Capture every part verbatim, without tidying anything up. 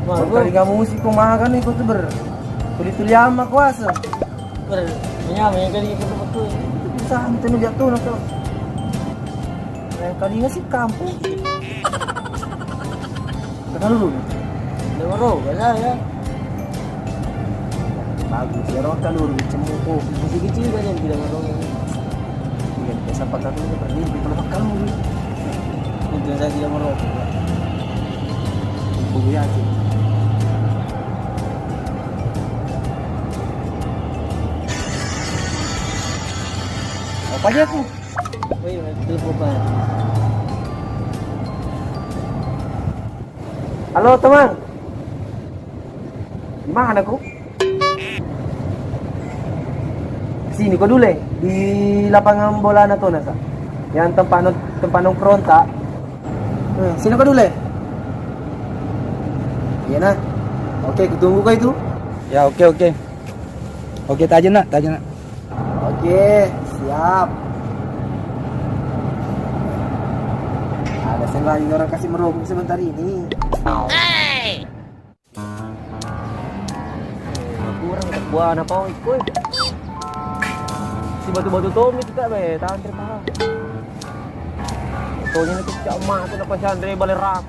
Wah, kali kamu musik kok makan nih, kok tuh ber-, tuli-tuli ama kuasa. Ber-, menyamai kali itu betul. Itu bisa, itu nu jatuh, no, tuh. Lain kali nggak sih kampung. Kenal dulu. Udah baru, bahasa ya. Bagus, ya, orang kaluru, cemmu, kopi. Masih kecil kan yang tidak baru. Iya, biasa pakai dulu, berarti lebih kalau makan dulu. Itu saya tidak merokok, Pak. Kopi aja. Apa aja aku? Oh iya, telepon, Pak. Halo, teman. Di mana, Ku? Sini ko dulu, di lapangan bola Natuna, sa. Yang tempat non-, tempat nongkrong, ta. Eh, sini ko dulu. Iya, nah. Oke, kutunggu ko itu. Ya, oke, oke. Oke, tajeng, nak, tajeng, nak. Oke, siap. Ada saya lagi orang kasih merokok sebentar ini. Kurang tak buah apa, oi, koi. Si batu-batu tomi kita be, tahan terpaha. Tonya itu cak emak itu dapat sandre balik rak.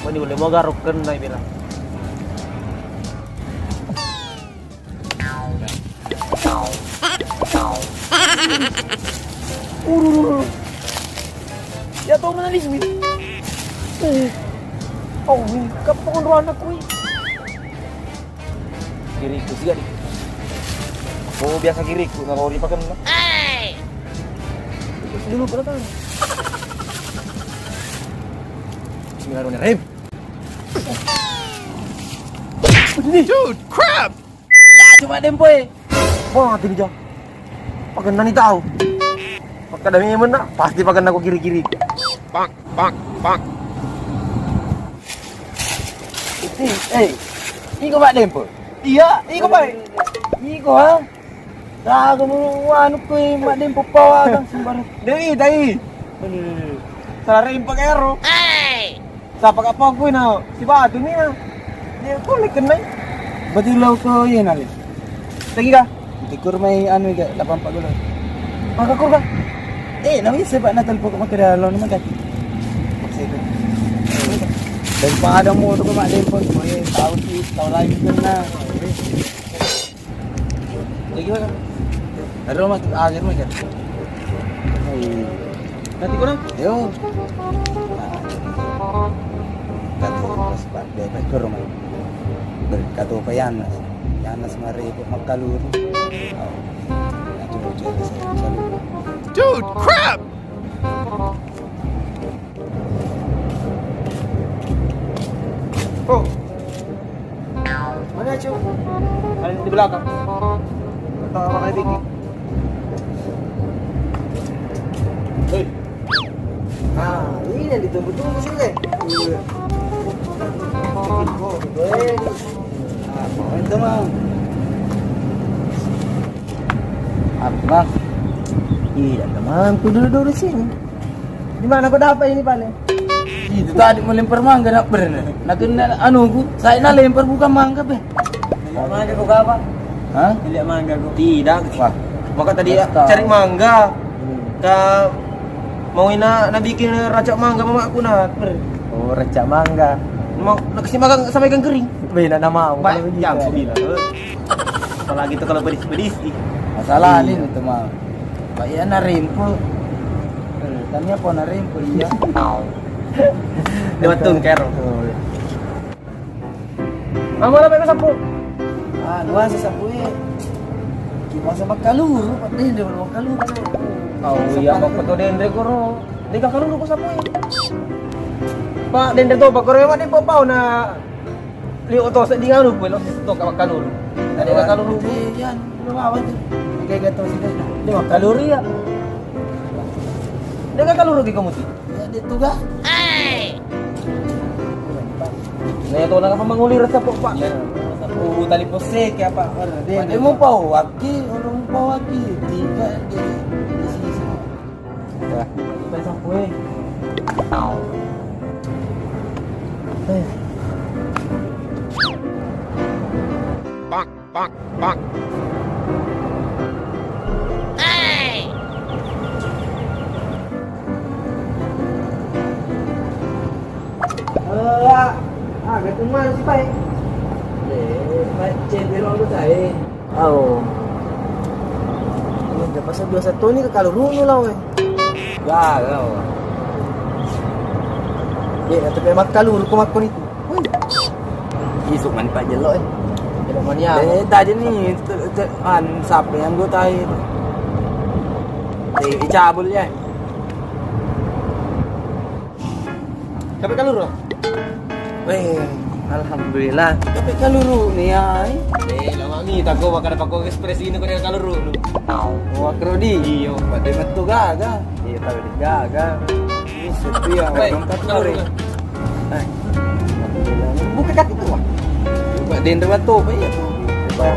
Ini boleh mau garuk kena bilang. Urururu. Ya tau mana lingmi. Eh. Oh, ini kapan ruang aku ini. Kiriku sih, Dik. Oh, biasa kiriku, nah, kalau dipakai mana? Dulu pernah tahu. Bismillahirrahmanirrahim. Dude, crap! Ya, cuma dempo, eh. Wah, mati dia. Pakenna ni tau. Pakenna memang nak, pasti pakenna ko kiri-kiri. Pak, pak, pak. Iti, eh. Iko, Pak, dempo. Iya, iko, Pak. Iko, ha? Dah, kamu anu ko, Mak, dempo pawa kan sembarang. Dei, dai. Salah rempak ero. Sapa ka pokku na si batu ni na. Dia ko le kenai. Berarti lo ko iya nale. Lagi kah? Tikur mai anu ga delapan empat gol. Maka kur kah? Eh, nami sebab na telepon ko maka dah lo nama kaki. Maksa itu. Daripada mau tu ko mak telepon, ko eh tahu sih, tahu lagi kena. Lagi mana? Ada rumah tu, ah, di rumah kan? Nanti kurang? Yo. Kata pas pak, dia ke rumah. Berkata apa Yanas? Yanas mari ikut makan dulu. Oh. Itu bocor saya selalu. Dude, crap! Oh. Mana, Cuk? Ada di belakang. Atau apa kali tinggi? Hei. Ah, ini yang ditunggu-tunggu sih, Le. Iya. Oh, gue. Ah, mau itu, Mang. Apa? Iya, temanku dulu-dulu sini. Di mana kau dapat ini, Pale? Itu tadi mau lempar mangga, nak, bener. Nak kena anuku, saya nak lempar bukan mangga, be. Mangga kau apa? Hah? Lihat mangga kau. Tidak. Wah. Maka tadi ya, cari mangga. Hmm. Ka mau ina, na bikin racak mangga mamaku, nak. Ber. Oh, racak mangga. Mau, nak kasih makan sama ikan kering. Beda nama. Baik, kalau begitu. Yang aku bilang. Apalagi itu kalau pedis-pedis, ih. Masalah ini itu mah. Pak, iya, narempo. Eh, tanya apa narempo, iya. Lewat tuh, Kero. Oh, iya. Mama, apa sapu? Ah, luasa sapu, eh. Ki masa makkaluru, Pak, dende, makkaluru. Oh, iya, Pak, foto dende, koro. Dega kaluru ko sapu, eh. Pak, dende to, Pak, koro, Pak, dende, Pak, pau na. Liu to seddi anu, kuwi lo to ka makkaluru. Tadi ka kaluru. Iya, iya, lu apa tuh? Kayak gitu sih. Dia makkaluru ya. Dia ka kaluru ki kamu tuh. Ya, dia tuh gak? Nah, itu nak apa manguli rasa pok, Pak? Ya, rasa pok tali pose kayak apa? Dia mau pau waki, orang pau waki. Tiga di, di sini semua. Wah. Kita sapu, eh. Aku mana sih, Pak? Eh, Pak, cendil aku, Pak. Oh. Ini udah pasal biasa tuh ini ke kaluru nu lah, weh. Gak, gak. Ya, tapi emang kaluru kok makan itu. Wih. Isuk mani Pak Jelo, eh. Tidak mani apa? Eh, tadi nih, te-, te-, an, siapa yang gue tahu itu? Eh, cabul ya. Capek kaluru? Weh, alhamdulillah. Capek kaluru nih ya. Eh, lama mi tako bakal pakai ekspresi ini kau kaluru. Wah, Krodi. Iyo, pada metu gaga. Iya, tahu di gaga. Ini sepi ya, Weh, dompet kaluru. Kore. Eh. Buka kaki tuh, Wak. Buka dendro batu apa iya tuh? Buka.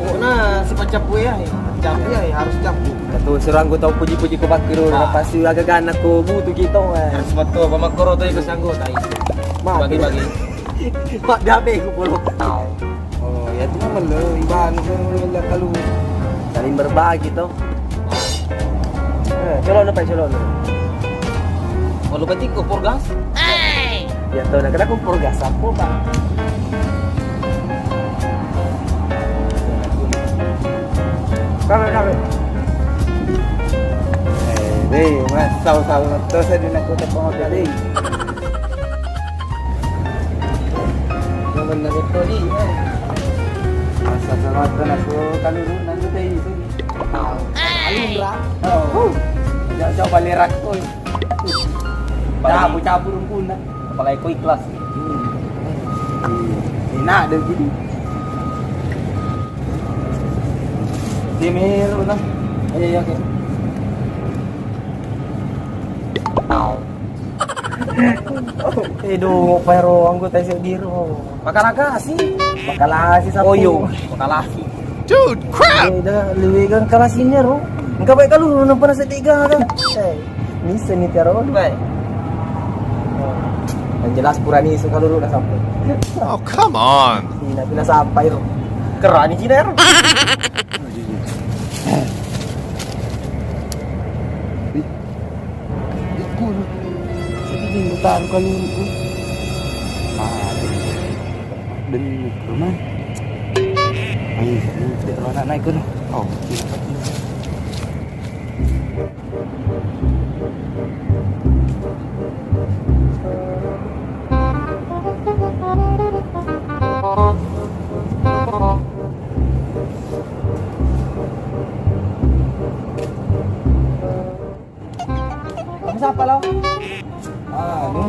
Oh, nah, sifat capu ya. Capu ya, harus capu. Katu serang gua tau puji-puji ko bakiro, nah, pasti agak ganak ko butuh gitu, Wak. Harus betul, apa makoro tuh ikut sanggup, tai. Mati. Bagi-bagi. Mak, dia apa yang kumpul? Oh, ya itu memang lo, ibarat itu memang lo kalau saling berbagi toh. Eh, coba lo, Pak, coba lo. Oh, lo berarti kompor gas? Ya, tuh, nah, kenapa kompor gas? Apa, Pak? Kame, kame. Eh, deh, Mas, tahu-tahu terus aja nak kota pengoda, deh. Yang benar itu di, eh. Masa sama kena suruh kalau lu nanti teh itu. Alun, Ra. Oh. Jauh-jauh balik rakoi. Cabu-cabu rumpuna. Apalagi kau ikhlas. Hmm. Enak deh gitu. Dia melu lah. Iya, iya, oke. Eh, do, pa ero anggota S D ro. Makalakasi. Makalasi sapu. Oh, iyo, makalasi. Dude, crap. Eh, dah, lebih kan kalasi ini ro. Engka baik kalau nampak nasi tiga kan. Eh, ini seni tiaro. Baik. Yang jelas kurani suka dulu dah sampai. Oh, come on. Ini bila sampai ro. Kerani Cina ro. Ikut. Sedih taruh kalungku. Mati. Dan rumah. Ayo, tidak terlalu anak naik kuno. Oh, tidak. Kamu siapa, Lau? Anu.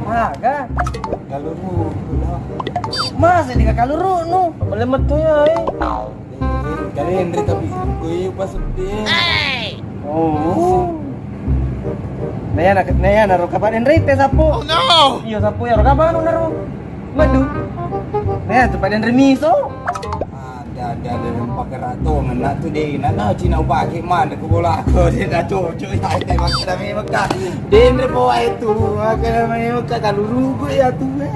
Aga? Kaluru, Lau. Masa di kaluru nu? Boleh metu ya, eh. Kalian dari tapi gue pas sepi. Oh. Naya nak, naya naro kapan dari teh sapu? Oh no. Iyo sapu ya, kapan naro? Madu. Naya tempat dari miso. Ada, ada, ada yang pakai ratu, mana tu deh, nana Cina pakai mana ke bola aku, dia dah cocok ya, dia pakai nama Mekah. Dia yang bawa itu, pakai nama Mekah, kalau rugu ya tu, eh.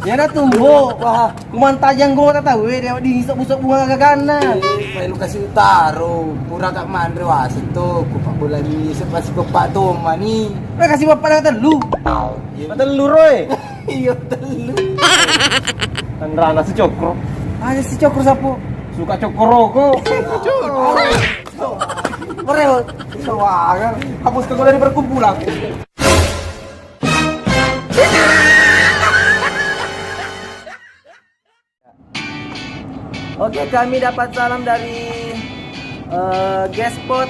Dia dah tumbuh, wah, kuman tajang gua tak tahu, eh, dia di isok busuk bunga gagana. Eh, pakai lu kasih utaro, pura kak mandre wasit tu, ku pak bola di isok pasti bapak tu, mani. Lah kasih bapak dah telu. Iya. Telu, Roy. Iya, telu. Tanrana si Cokro. Ada si Cokro sapu. Suka Cokro kok. Mereka. Hapus ke dari perkumpulan. Oke, kami dapat salam dari, eh, Gaspot,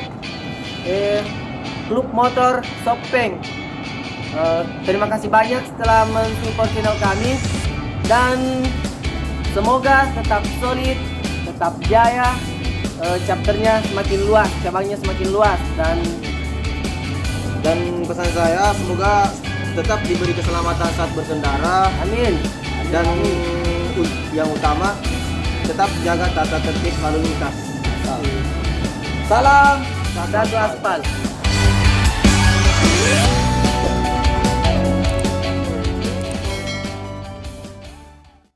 eh, Klub Motor Sopeng. Eh, terima kasih banyak setelah mensupport channel kami dan semoga tetap solid, tetap jaya, eh, chapternya semakin luas, cabangnya semakin luas dan Dan pesan saya, semoga tetap diberi keselamatan saat berkendara. Amin. Dan ut-, yang utama, tetap jaga tata tertib lalu lintas. Salam satu aspal.